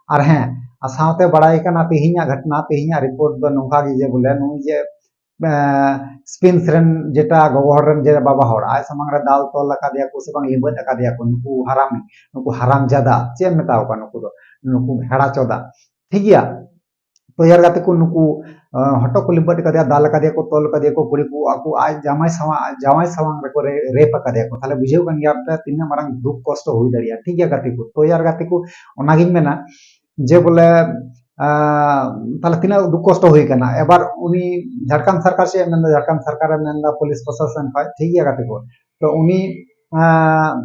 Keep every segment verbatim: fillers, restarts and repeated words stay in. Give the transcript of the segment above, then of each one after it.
ᱟᱨ ᱦᱮᱸ, ᱟᱨ ᱥᱟᱶᱛᱮ ᱵᱟᱲᱟᱭ ᱠᱟᱱᱟ ᱛᱮᱦᱮᱧᱟᱜ ᱜᱷᱚᱴᱱᱟ, ᱛᱮᱦᱮᱧᱟᱜ ᱨᱤᱯᱳᱨᱴ ᱫᱚ ᱱᱚᱝᱠᱟ ᱜᱮ ᱡᱮ ᱵᱚᱞᱮ ᱱᱩᱭ ᱡᱮ, ᱮᱸ, ᱥᱯᱮᱱᱥ ᱨᱮᱱ ᱡᱮᱴᱟ ᱜᱚᱜᱚ ᱦᱚᱲ ᱨᱮᱱ ᱡᱮ ᱵᱟᱵᱟ ᱦᱚᱲ ᱟᱡ ᱥᱟᱢᱟᱝ ᱨᱮ ᱫᱟᱞ ᱛᱚᱞ ᱟᱠᱟᱫᱮᱭᱟ ᱠᱚ ᱥᱮ ᱵᱟᱝ ᱞᱤᱵᱟᱹᱫ ᱟᱠᱟᱫᱮᱭᱟ ᱠᱚ, ᱱᱩᱠᱩ ᱦᱟᱨᱟᱢ, ᱱᱩᱠᱩ ᱦᱟᱨᱟᱢ ᱡᱟᱫᱟ, ᱪᱮᱫ ᱮᱢ ᱢᱮᱛᱟᱣ ᱠᱚᱣᱟ ᱱᱩᱠᱩ ᱫᱚ, ᱱᱩᱠᱩ ᱵᱷᱮᱲᱟ ᱪᱚᱫᱟ, ᱴᱷᱤᱠ ᱜᱮᱭᱟ᱾ ᱛᱚ ᱭᱟᱨ ᱜᱟᱛᱮ ᱠᱚ ᱱᱩᱠᱩ, ᱟᱸ, ᱦᱚᱴᱚᱜ ᱠᱚ ᱞᱤᱵᱟᱹᱫ ᱟᱠᱟᱫᱮᱭᱟ, ᱫᱟᱞ ᱟᱠᱟᱫᱮᱭᱟ ᱠᱚ, ᱛᱚᱞ ᱟᱠᱟᱫᱮᱭᱟ ᱠᱚ, ᱠᱩᱲᱤ ᱠᱚ ᱟᱠᱚ ᱟᱡ ᱡᱟᱶᱟᱭ ᱥᱟᱶ, ᱡᱟᱶᱟᱭ ᱥᱟᱢᱟᱝ ᱨᱮᱠᱚ ᱨᱮ-, ᱨᱮᱯ ᱟᱠᱟᱫᱮᱭᱟ ᱠᱚ᱾ ᱛᱟᱦᱞᱮ ᱵᱩᱡᱷᱟᱹᱣ ᱠᱟᱱ ᱜᱮᱭᱟ ᱯᱮ ᱛᱤᱱᱟᱹᱜ ᱢᱟᱨᱟᱝ ᱫᱩᱠ ᱠᱚᱥᱴᱚ ᱦᱩᱭ ᱫᱟᱲᱮᱭᱟᱜᱼᱟ, ᱴᱷᱤᱠ ᱜᱮᱭᱟ ᱜᱟᱛᱮ ᱠᱚ᱾ ᱛᱚ ᱭᱟᱨ ᱜᱟᱛᱮ ᱠᱚ, ᱚᱱᱟᱜᱤᱧ ᱢᱮᱱᱟ ᱡᱮ ᱵᱚᱞᱮ, ᱟᱸ, ᱛᱟᱦᱞᱮ ᱛᱤᱱᱟᱹᱜ ᱫᱩᱠ ᱠᱚᱥᱴᱚ ᱦᱩᱭ ᱠᱟᱱᱟ᱾ ᱮᱵᱟᱨ ᱩᱱᱤ ᱡᱷᱟᱲᱠᱷᱚᱸᱰ ᱥᱚᱨᱠᱟᱨ ᱪᱮᱫ ᱮ ᱢᱮᱱᱫᱟ, ᱡᱷᱟᱲᱠᱷᱚᱸᱰ ᱥᱚᱨᱠᱟᱨᱮ ᱢᱮᱱᱫᱟ ᱯᱩᱞᱤᱥ ᱯᱨᱚᱥᱟᱥᱚᱱ ᱠᱷᱚᱡ, ᱴᱷᱤᱠ ᱜᱮᱭᱟ ᱜᱟᱛᱮ ᱠᱚ, ᱛᱚ ᱩᱱᱤ, ᱟᱸ,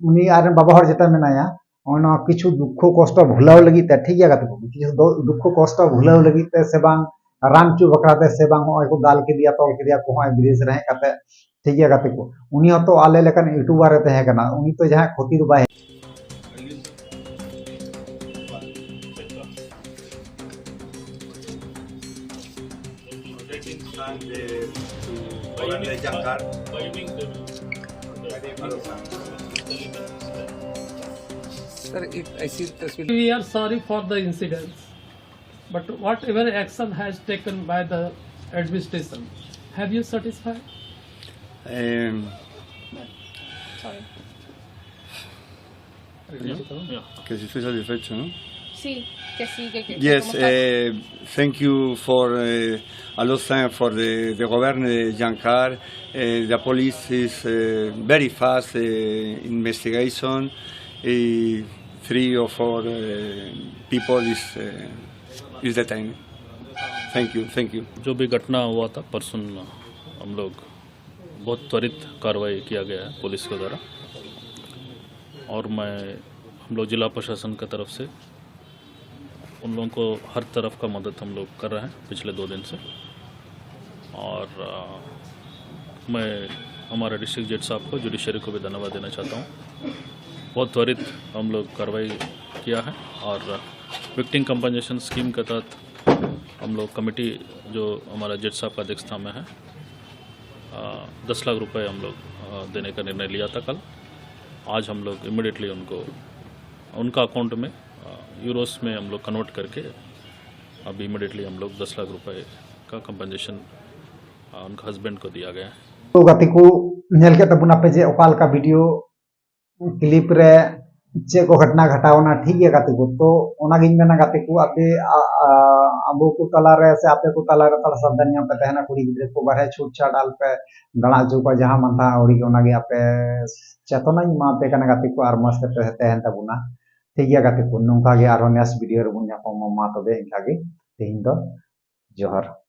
ᱩᱱᱤ ᱟᱡ ᱨᱮᱱ ᱵᱟᱵᱟ ᱦᱚᱲ ᱡᱮᱴᱟ ᱢᱮᱱᱟᱭᱟ, ᱚᱱᱟ ᱠᱤᱪᱷᱩ ᱫᱩᱠᱠᱷᱚ ᱠᱚᱥᱴᱚ ᱵᱷᱩᱞᱟᱹᱣ ᱞᱟᱹᱜᱤᱫ ᱛᱮ, ᱴᱷᱤᱠ ᱜᱮᱭᱟ ᱜᱟᱛᱮ ᱠᱚ, ᱠᱤᱪᱷᱩ ᱫᱚ ᱫᱩᱠᱠᱷᱚ ᱠᱚᱥᱴᱚ ᱵᱷᱩᱞᱟᱹᱣ ᱞᱟᱹᱜᱤᱫ ᱛᱮ ᱥᱮ ᱵᱟᱝ ᱨᱟᱱ ᱦᱚᱪᱚ ᱵᱟᱠᱷᱨᱟ ᱛᱮ ᱥᱮ ᱵᱟᱝ ᱦᱚᱸᱜᱼᱚᱭ ᱠᱚ ᱫᱟᱞ ᱠᱮᱫᱮᱭᱟ, ᱛᱚᱞ ᱠᱮᱫᱮᱭᱟ ᱠᱚ ᱦᱚᱸᱜᱼᱚᱭ ᱵᱤᱫᱮᱥ ᱨᱮ ᱦᱮᱡ ᱠᱟᱛᱮ, ᱴᱷᱤᱠ ᱜᱮᱭᱟ ᱜᱟᱛᱮ ᱠᱚ, ᱩᱱᱤ ᱦᱚᱸᱛᱚ ᱟᱞᱮ ᱞᱮᱠᱟᱱ ᱤᱭᱩᱴᱩᱵᱟᱨ ᱮ ᱛᱟᱦᱮᱸ ᱠᱟᱱᱟ, ᱩᱱᱤ ᱛᱚ ᱡᱟᱦᱟᱸᱭ ᱠᱷᱚᱛᱤ ᱫᱚ ᱵᱟᱭ Sir, if I see the We are sorry for the incidents, but whatever action has taken by the administration, have you satisfied? Um, Sorry. ¿No? Que si estoy satisfecho, ¿no? Sí, que sí, que, que Yes, ¿cómo está? Uh, thank you for uh, a lot of time for the, the government, uh, Giancar. Uh, the police is uh, very fast uh, investigation. Uh, three or four uh, people is uh, is detained. Thank you, thank you. जो भी घटना हुआ था परसों, हम लोग बहुत त्वरित कार्रवाई किया गया है पुलिस के द्वारा, और मैं हम लोग जिला प्रशासन की तरफ से उन लोगों को हर तरफ का मदद हम लोग कर रहे हैं पिछले दो दिन से। और आ, मैं हमारे डिस्ट्रिक्ट जज साहब को, जुडिशरी को भी धन्यवाद देना चाहता हूँ। बहुत त्वरित हम लोग कार्रवाई किया है और विक्टिम कंपनसेशन स्कीम के तहत हम लोग कमेटी जो हमारा जज साहब का अध्यक्षता में है, आ, दस लाख रुपए हम लोग आ, देने का निर्णय लिया था कल। आज हम लोग इमिडिएटली उनको, उनका अकाउंट में आ, यूरोस में हम लोग कन्वर्ट करके अब इमिडिएटली हम लोग दस लाख रुपए का कंपनसेशन उनका हस्बैंड को दिया गया है। ᱛᱚ ᱜᱟᱛᱮ ᱠᱚ, ᱧᱮᱞ ᱠᱮᱫ ᱛᱟᱵᱚᱱᱟ ᱯᱮ ᱡᱮ ᱚᱠᱟ ᱞᱮᱠᱟ ᱵᱷᱤᱰᱤᱭᱳ ᱠᱞᱤᱯ ᱨᱮ ᱪᱮᱫ ᱠᱚ ᱜᱷᱚᱴᱱᱟ ᱜᱷᱟᱴᱟᱣ ᱮᱱᱟ, ᱴᱷᱤᱠ ᱜᱮᱭᱟ ᱜᱟᱛᱮ ᱠᱚ᱾ ᱛᱚ ᱚᱱᱟᱜᱤᱧ ᱢᱮᱱᱟ ᱜᱟᱛᱮ ᱠᱚ, ᱟᱯᱮ ᱟ- ᱟ- ᱟᱵᱚ ᱠᱚ ᱛᱟᱞᱟᱨᱮ ᱥᱮ ᱟᱯᱮ ᱠᱚ ᱛᱟᱞᱟᱨᱮ ᱛᱷᱚᱲᱟ ᱥᱟᱵᱫᱷᱟᱱ ᱧᱚᱜ ᱯᱮ ᱛᱟᱦᱮᱱᱟ᱾ ᱠᱩᱲᱤ ᱜᱤᱫᱽᱨᱟᱹ ᱠᱚ ᱵᱟᱨᱦᱮ ᱪᱷᱩᱴ ᱪᱷᱟᱴ ᱟᱞᱚᱯᱮ ᱫᱟᱬᱟ ᱦᱚᱪᱚ ᱠᱚᱣᱟ, ᱡᱟᱦᱟᱸ ᱢᱟᱱ ᱛᱟᱦᱟᱸ ᱟᱹᱣᱲᱤ ᱜᱮ᱾ ᱚᱱᱟᱜᱮ ᱟᱯᱮ ᱪᱮᱛᱚᱱᱟᱧ ᱮᱢᱟ ᱯᱮ ᱠᱟᱱᱟ ᱜᱟᱛᱮ ᱠᱚ, ᱟᱨ ᱢᱚᱡᱽ ᱛᱮᱯᱮ ᱛᱟᱦᱮᱱ ᱛᱟᱵᱚᱱᱟ, ᱴᱷᱤᱠ ᱜᱮᱭᱟ ᱜᱟᱛᱮ ᱠᱚ᱾ ᱱᱚᱝᱠᱟ ᱜᱮ ᱟᱨᱦᱚᱸ ᱱᱮᱠᱥᱴ ᱵᱷᱤᱰᱤᱭᱳ ᱨᱮᱵᱚᱱ ᱧᱟᱯᱟᱢᱟ᱾ ᱢᱟ ᱛᱚᱵᱮ ᱤᱱᱠᱟ ᱜᱮ ᱛᱮᱦᱮᱧ ᱫᱚ ᱡᱚᱦᱟᱨ᱾